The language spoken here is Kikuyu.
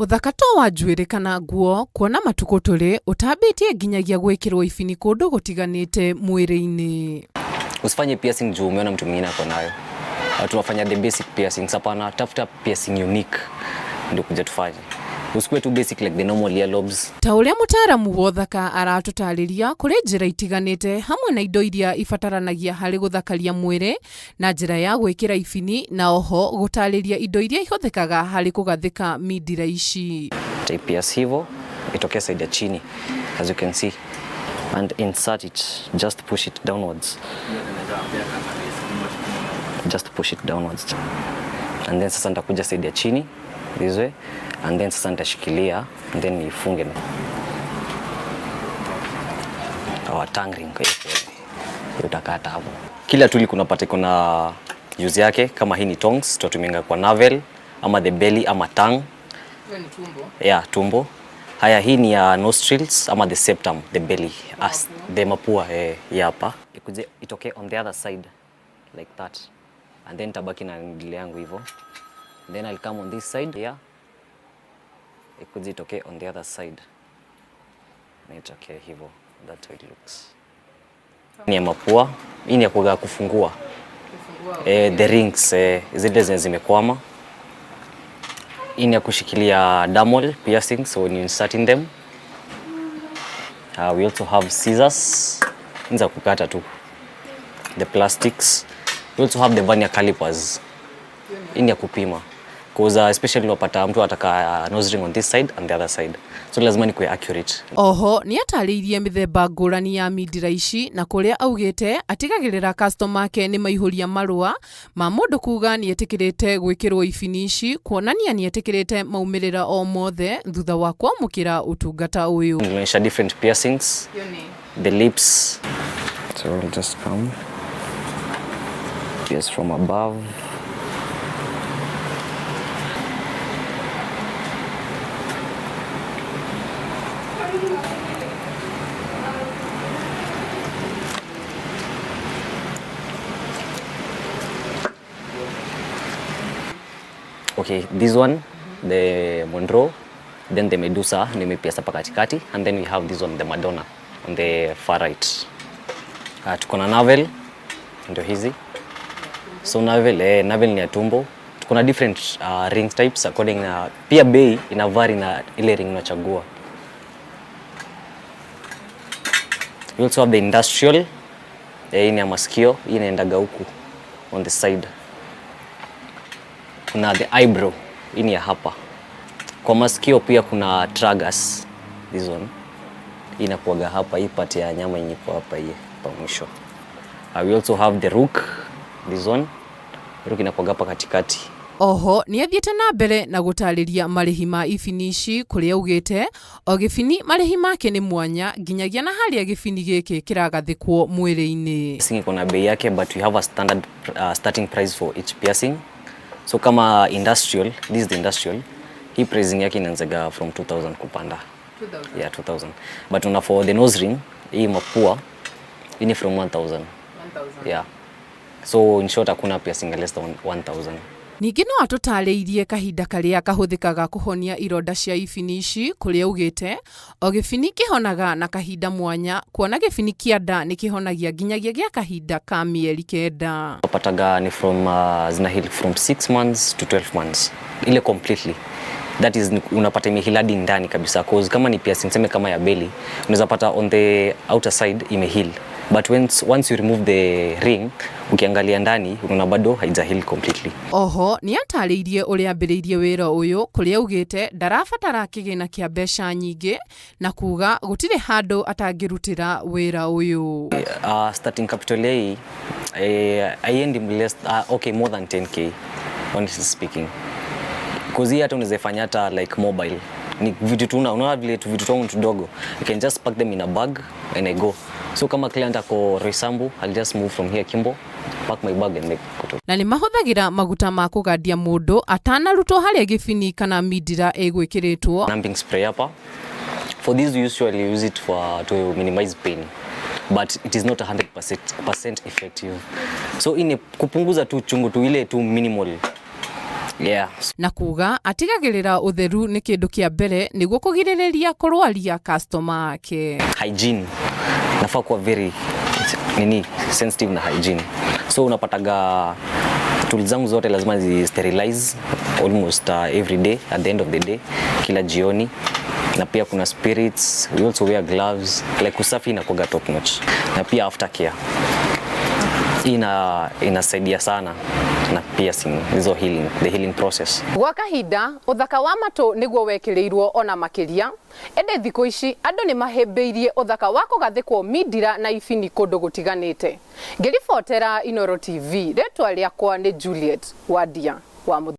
Ũthaka to wa njuĩrĩ kana nguo, kuona matukũ tũrĩ ũtambĩtie nginyagia gwĩkĩrwo ibini kũndũ gũtiganĩte mwĩrĩ-inĩ. Usifanye piercing juu umeona mtu mwingine ako nayo. Watu wafanya the basic piercings. Hapana, tafuta piercing unique ndio kuja tufanye. Usikuwe tu basic like the normal earlobes. Ta ũrĩa mũtaaramu wa ũthaka aratũtarĩria, kũrĩ njĩra itiganĩte hamwe na indo iria ibataranagia harĩ gũthakaria mwĩrĩ na njĩra ya gwĩkĩra ibini na oho gũtarĩria indo iria ihũthĩkaga harĩ kũgathĩka mindira ici. Pierce hivo itokee side ya chini as you can see and insert it, just push it downwards, just push it downwards and then sasa nitakuja side ya chini this way and then sasa nitashikilia and then niifunge our tongue ring kwa hiyo utakata hapo. Kila tuli kunapata iko na use yake. Kama hii ni tongs tutatumia kwa navel ama the belly ama tongue. Hiyo ni tumbo. Yeah, tumbo. Haya, hii ni ya nostrils ama the septum, the belly, as the mapua hapa. Ikuje itokee on the other side like that. And then tabaki na needle yangu hivyo. Then I'll come on this side here. Ikuje itokee on the other side. Na itokee hivyo. That's how it looks. Ni ya mapua, hii ni ya kuga kufungua. The rings, zile zenye zimekwama. Hii ni ya kushikilia dermal piercing, so when you inserting them. We also have scissors, ni za kukata tu the plastics. We also have the vernier calipers. Hii ni ya kupima. Because especially unapata mtu ataka nose ring on this side and the other side. So lazima nikuwe accurate. Oho nĩ atarĩirie mĩthemba ngũrani ya mindira ici na kũrĩa augĩte atigagĩrĩra customer ake nĩ maihũria marũa ma mũndũ kuga nĩetĩkĩrĩte gwĩkĩrwo ibini ici kuonania nĩetĩkĩrĩte maumĩrĩra o mothe thutha wa kwamũkĩra ũtungata ũyũ. Tunaonyesha different piercings, the lips. So we'll just come pierce from above. Okay, this one, the Monroe, then the Medusa, nimepierce hapa katikati, and then we have this one, the Madonna, on the far right. Tuko na navel, ndio hizi. So navel, navel ni ya tumbo. Tuko na different ring types according na pia bei ina vary na ile ring unachagua. We also have the industrial, hii ni ya masikio, hii inaendaga huku on the side. Kuna the eyebrow, hii ni ya hapa. Kwa masikio pia kuna tragus, this one. Hii inakuwaga hapa, hii part ya nyama yenye iko hapa hii hapa mwisho. We also have the rook, this one. Rook inakuwaga hapa katikati. Oho nĩ athiĩte na mbere na gũtarĩria marĩhi ma ibini ici kũrĩa augĩte o gĩbini marĩhi make nĩ mwanya nginyagia na harĩa gĩbini gĩkĩ kĩragathĩkwo mwĩrĩ-inĩ. Piercing iko na bei yake, but we have a standard starting price for each piercing. So kama industrial, this is the industrial, hii pricing yake inaanzaga from 2000 kupanda. 2000. Yeah, 2000. But una for the nose ring, hii mapua, hii ni from 1000. 1000. Yeah. So in short hakuna piercing less than 1000. Ningĩ no atũtarĩirie kahinda karĩa kahũthĩkaga kũhonia ironda cia ibini ici kũrĩa augĩte o gĩbini kĩhonaga na kahinda mwanya kuona gĩbini kĩa nda nĩ kĩhonagia nginyagia gĩa kahinda ka mĩeri 9. Wapataga ni from zina heal from 6 months to 12 months ile completely. That is unapata imeheal hadi ndani kabisa, cause kama ni piercing sema kama ya belly unaweza pata on the outer side imeheal, but once you remove the ring ukiangalia ndani unaona bado haija heal completely. Oho nĩ atarĩirie ũrĩa ambĩrĩirie wĩra ũyũ kũrĩa augĩte ndarabatara kĩgĩna kĩa mbeca nyingĩ na kuga gũtirĩ handũ atangĩrutĩra wĩra ũyũ. Starting capital hii, haiendi less, okay, more than 10k honestly speaking. Cause hii hata unaweza ifanya hata like mobile. Ni vitu tu unaona vile tu vitu twangu tudogo. I can just pack them in a bag and I go. So kama client ako Roysambu, I'll just move from here Kimbo, pack my bag and make go to. Na nĩ mahũthagĩra maguta ma kũgandia mũndũ atanarutwo harĩa gĩbini kana mindira ĩgwĩkĩrĩtwo. Numbing spray hapa. For this we usually use it for to minimize pain, but it is not 100% effective. So ini kupunguza tu chungu tu ile tu minimal. Yeah. Na kuga atigagĩrĩra ũtheru nĩ kĩndũ kĩa mbere nĩguo kũgirĩrĩria kũrwaria customer ake. Hygiene, nafaa kuwa very nini, sensitive na hygiene, so unapataga tools zangu zote lazima zi sterilize almost every day, at the end of the day, kila jioni. Na pia kuna spirits, we also wear gloves, like usafi inakuwaga top notch. Na pia aftercare inasaidia sana na piercing hizo healing, the healing process. Gwa kahinda ũthaka wa matũ nĩguo wekĩrĩirwo ona makĩria, ĩndĩ thikũ ici andũ nĩ mahĩmbĩirie ũthaka wa kũgathĩkwo mindira na ibini kũndũ gũtiganĩte. Ngĩribotera Inooro TV, rĩtwa rĩakwa nĩ Juliet Wandia wa.